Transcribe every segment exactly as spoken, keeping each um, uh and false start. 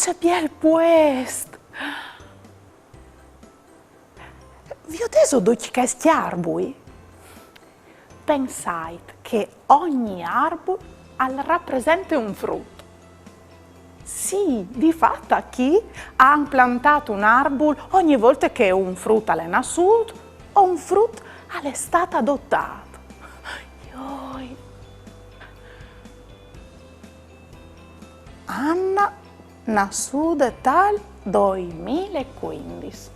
Ce biel puest! Viodêso ducj chescj arbui? Pensait che ogni arbul al rapresente un frut. Sì, di fat achì a àn plantât un arbul ogni volte che un frut al è nassût o un frut al è stât adotât. Joi. Anna, nassude tal doimil e cuindis.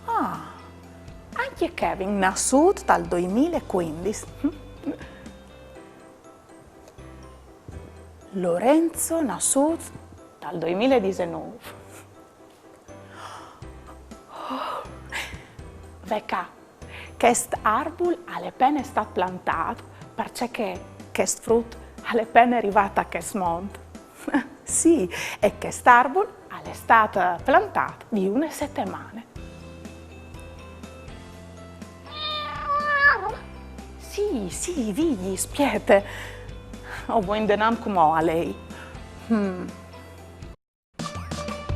Ah, ancje Kevin, nassût tal doimil e cuindis. Lorenzo, nassût tal doimil e disenûf. Ve ca, chest arbul al è pene stât plantât, parcè che chest frut al è pene rivât a chest mont. Sì, e chest arbul al è stât plantât di une setemane. Sì, sì, Vigji, spiete. O voi indenant cumò a lei. Hmm.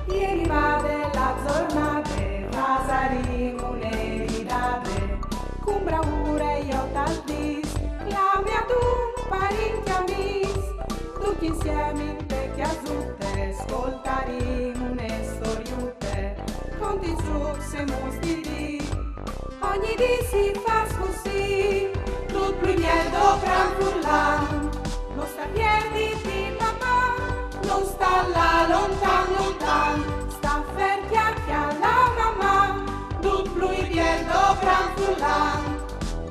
E rivade la zornade, fasarìn une ridade, cun braure jo tal dîs, clame a dun parint e amîs, ducj insiemi inte cjasute, scoltarìn une storiute, conti, zûcs e muts di dì. Ogni dì si fâs cussì, dut plui biel dopran furlan. No sta pierditi, Maman, no sta lâ lontan, lontan. Sta fer, cjale, cjale la Maman, dut plui biel dopran furlan.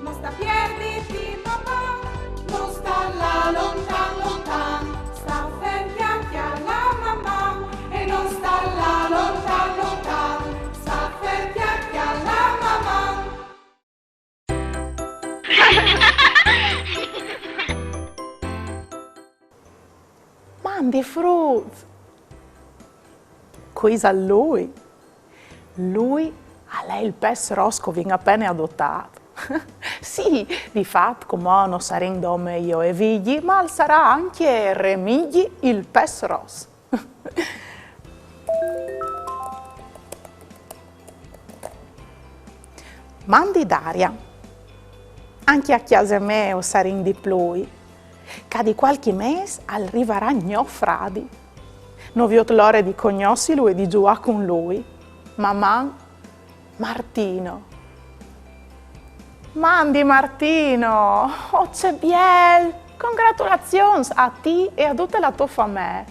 No sta pierditi, Maman, no sta lâ lontan, lontan. Sta fer, cjale, cjale la Maman, e no sta lâ lontan, lontan. Sta fer, cjale, cjale la Maman. Mandi fruts! Cui isal lui? Lui al è il pes ros che o vin apene adotât. Sì, di fat, cumò no sarìn dome jo e Vigji, ma al sarà ancje Remigji il pes ros. Mandi Daria. Ancje a cjase mê o sarìn di plui. Ca di cualchi mês al rivarà gno fradi. No viôt la ore di cognossilu e di zuiâ cun lui. Maman, Martino. Mandi Martino! Oh, ce biel! Congratulazions a ti e a dute la tô famee.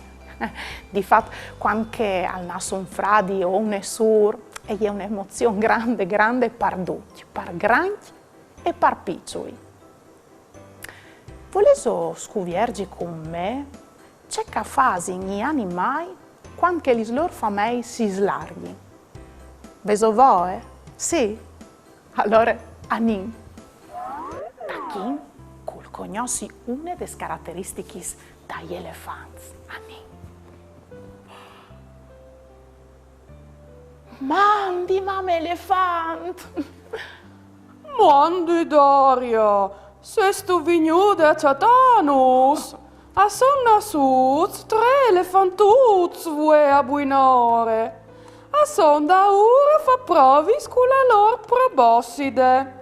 Di fat, cuant che al nas un fradi o une sûr, e je une emozion grande, grande par ducj, par grancj e par piçui. Volêso scuvierzi cun me ce che a fasin i animâi cuant che lis lôr fameis si slarghin? Vêso voie? Sì? Alore anìn! Tachìn cul cognossi une des carateristichis dai elefants. Anìn! Mandi, mame elefant! Mandi Daria, sêstu vignude a cjatânus? A son nassûts trê elefantuts vuê a buinore. A son daûr a fâ provis cu la lôr proboscide.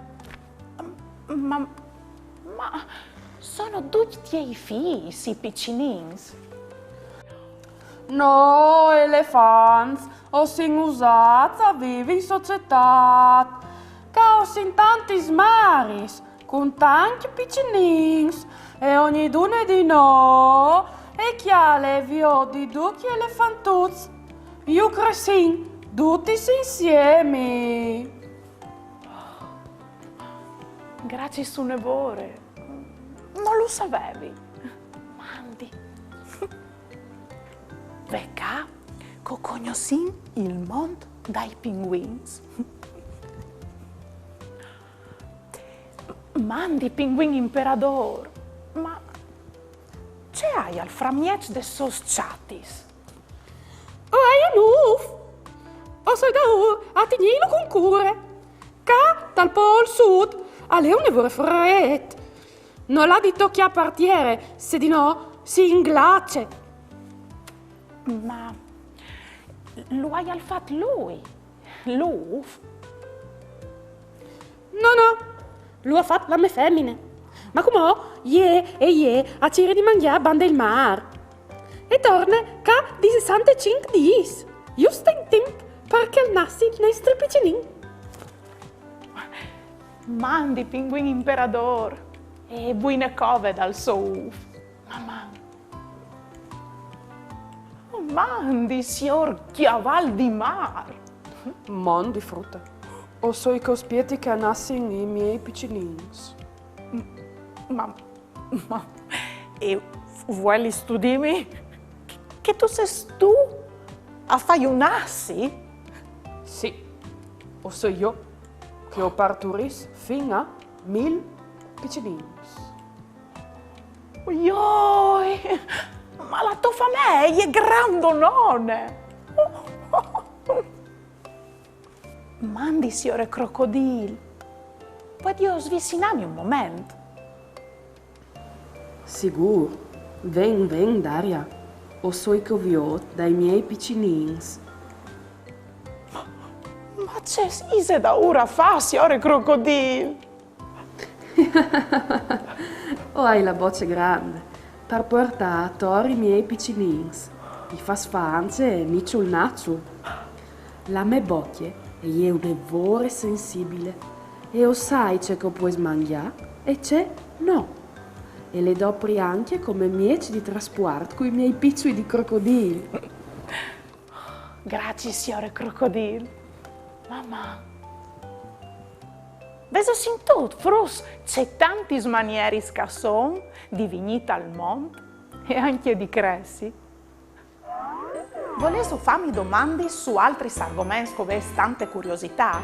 Ma, ma sono ducj tiei fîs, i piçinins? Nô elefants o sin usâts a vivi in societât, ca o sin tantis maris, cun tancj piçinins, e ognidune di nô e cjale e viôt ducj i elefantuts. Ju cressìn dutis insiemi. Graciis une vore. No lu savevi. Mandi. Ve ca che o cognossìn il mont dai pinguins. Mandi, pinguin imperadôr, ma ce aial framieç des sôs çatis? O ai un ûf! O soi daûr a tignîlu cun cure. Ca, tal Pôl Sud, al è une vore frêt. No l'â di tocjâ par tiere, se di no si inglace. Ma lu aial fat lui, l'ûf? No, no, lu à fat la mê femine. Ma cumò e je e je a cirî di mangjâ bande il mâr. E torne ca di sessantecinc dîs, just in timp par che al nassi il nestri piçulin. Mandi, pinguin imperadôr, e buine cove dal so ûf. Maman. Mandi, siôr cjaval di mâr. Mandi, frute. O soi che o spieti che a nassin i miei piçulins. Ma, ma, e vuelistu dîmi che tu sês tu a fâju nassi? Sì, o soi jo che o parturìs fin a mil piçulins. Joi, ma la tô famee e je grandonone! Mandi, siore Crocodîl, puedio svicinâmi un moment? Sigûr, ven, ven, Daria, o soi che o viôt dai miei piçulins. Ma ce ise daûr a fâ, siore Crocodîl? O ai la bocje grande par puartâ ator i miei piçulins. I fâs fâ ancje niçul naçul. La mê bocje e je une vore sensibile e o sai ce che o pues mangjâ e ce no. E le dopri ancje come mieç di traspuart cui miei piçui di crocodîl. Graciis, siore Crocodîl. Maman. Vêso sintût, fruts, ce tantis manieris che a son di vignî tal mont e ancje di cressi? Volêso fâmi domandis su altris argoments che o vês tante curiositât?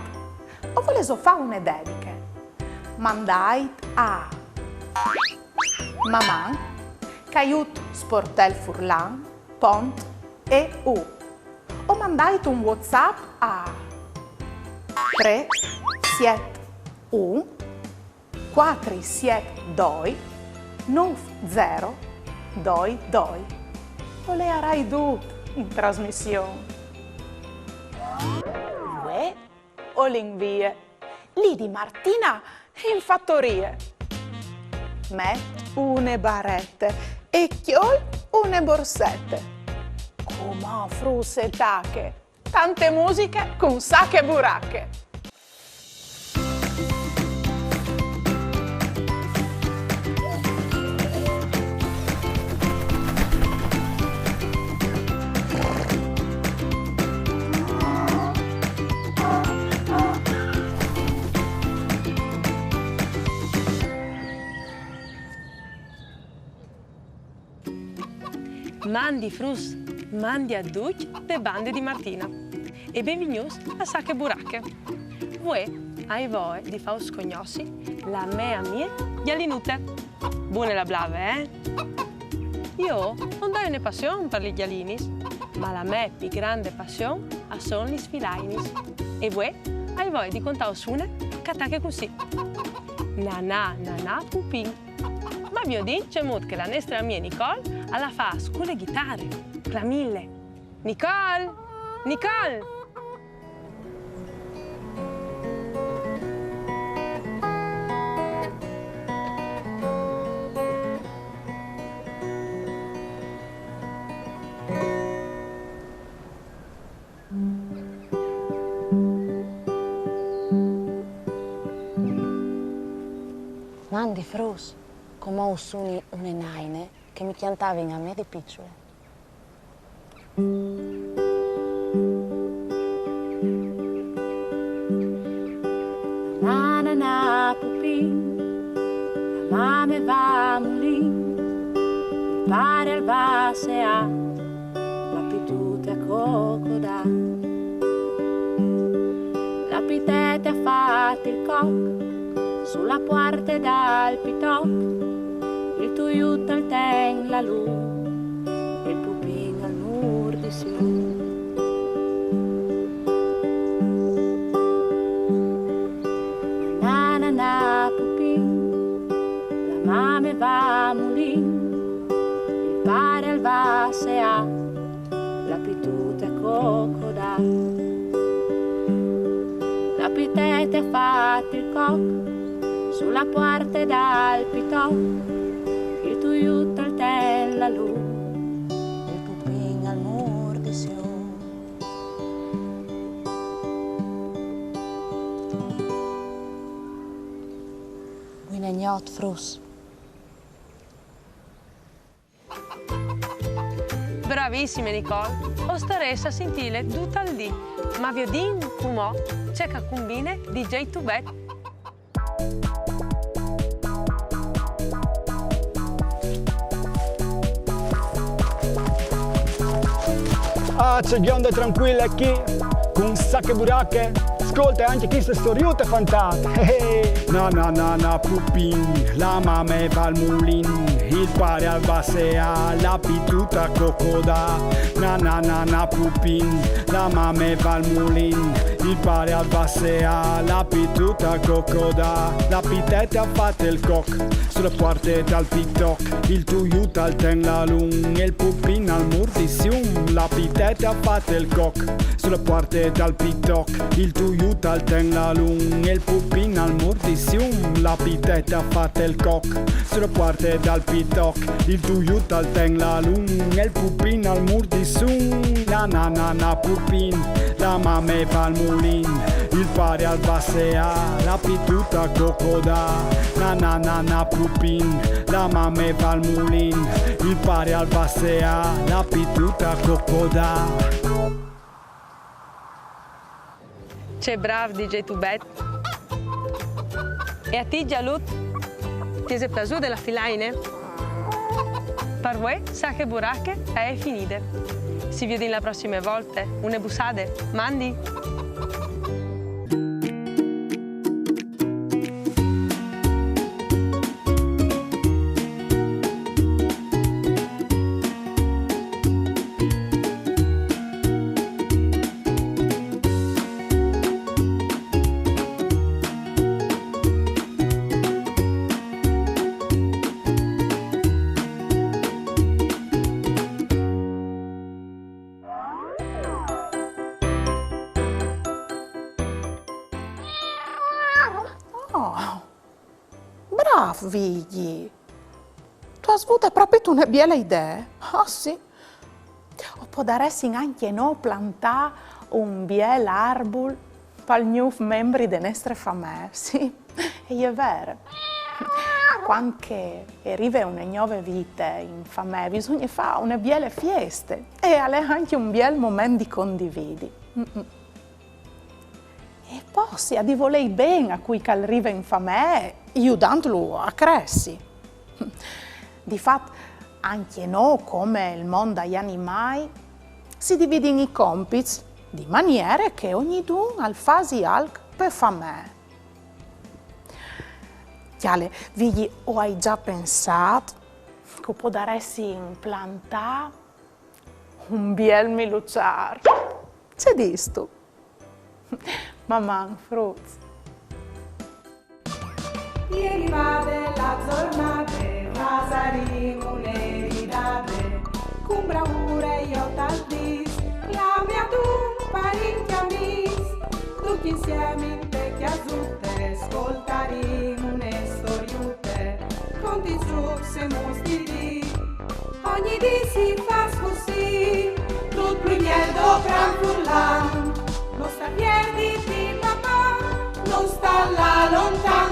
O volêso fâ une dediche? Mandait a maman caiut sportelfurlan pont eu. O mandait un WhatsApp a trê siet un cuatri siet doi nûf zero doi doi. O leiarai dut in trasmission. Vuê o lin vie. Li di Martina in fatorie. Met une barete e cjol une borsete. Cumò, fruts, e tache tante musiche cun Sache Burache. Mandi fruts, mandi a ducj de bande di Martina e benvignûts a Sache Burache. Vuê o ai voie di fâus cognossi la mê amie gjalinute. Bune la blave, eh? Jo no ai une passion par lis gjalinis, ma la mê plui grande passion a son lis filainis. E vuê o ai voie di contâus une che e tache cussì. Nanà, nanà, pupin. Ma viodìn cemût che la nestre amie Nicole a la fâs cu le ghitare. Clamìnle. Nicole! Nicole! Mandi fruts, cumò us suni une naine che mi cjantavin a me di piçule. Na, na, na, pupin, la mame va a mulin, il pare al va a seâ, la pitute a cocodâ. La pitete e à fat il coc su la puarte dal pitoc, il tuiut al ten la lûs, il pupin al mûr di sîs. Na, na, na, pupin, la mame va a mulin, il La piteta ha fatto il coc sulla porta dal pitoc, il tuiut al ten la lum, il pupin al mur di sium. Buine gnot, fruts. Bravissime, Nicole! O starès a sintile dut il dì, ma viodìn cumò ce che al cumbine di DJ Tubet. Ah, ce gjonde trancuile chi, cun sache burache, scolte ancje cheste storiute fantate. Eh, eh. Na na na na pupin, la mame va al mulin, il pare al va a seâ, la pitute a cocodâ. Na na na na pupin, la mame va al mulin, il pare al va a seâ, la pitute a cocodâ. La pitete à fat il coc su la puarte dal pitoc, il tuiut al ten la lum, il pupin al mur di sium. La pitete à fat il coc su la puarte dal pitoc, il tuiut al ten la lum, il pupin al mur di sium. La pitete à fat il coc su la puarte dal pitoc, il tuiut al ten la lum, il pupin al mur di sium. Na na na na pupin, la mame va al mulin, il pare al va a seâ, la pitute a cocodâ. Na na na na pupin, la mame va al mulin, il pare al va a seâ, la pitute a cocodâ. Ce brâf DJ Tubet! E a ti, Gjalut? Ti ese plasude la filaine? Par vuê, Sache Burache e je finide. Si viodìn la prossime volte. Une bussade. Mandi! Oh, brâf, Vigji! Tu âs vût propit une biele idee. Ah, sì. O podaressin ancje nô plantâ un biel arbul pal gnûf membri de nestre famee, sì, e je vere. Cuant che e rive une gnove vite in famee, bisugne fâ une biele fieste e al è ancje un biel moment di condividi. Mm, mm. E po si à di volei ben a cui che al rive in famee, judantlu a cressi. Di fat, ancje nô, come il mont dai animâi, si dividìn i compits di maniere che ognidun al fasi alc pe famee. Cjale, Vigji, o ai za pensât che o podaressin plantâ un biel miluçâr. Ce distu? Maman, fruts! E rivade la zornade, fasarìn une ridade, cun braure jo tal dîs, clamìn adun parint e amîs, ducj insiemi inte cjasute, scoltarìn une storiute, conte i zûcs e muts di dì. Ogni dì si fâs cussì, dut plui biel dal cran furlan. No sta pierditi, papà, no sta lâ lontan.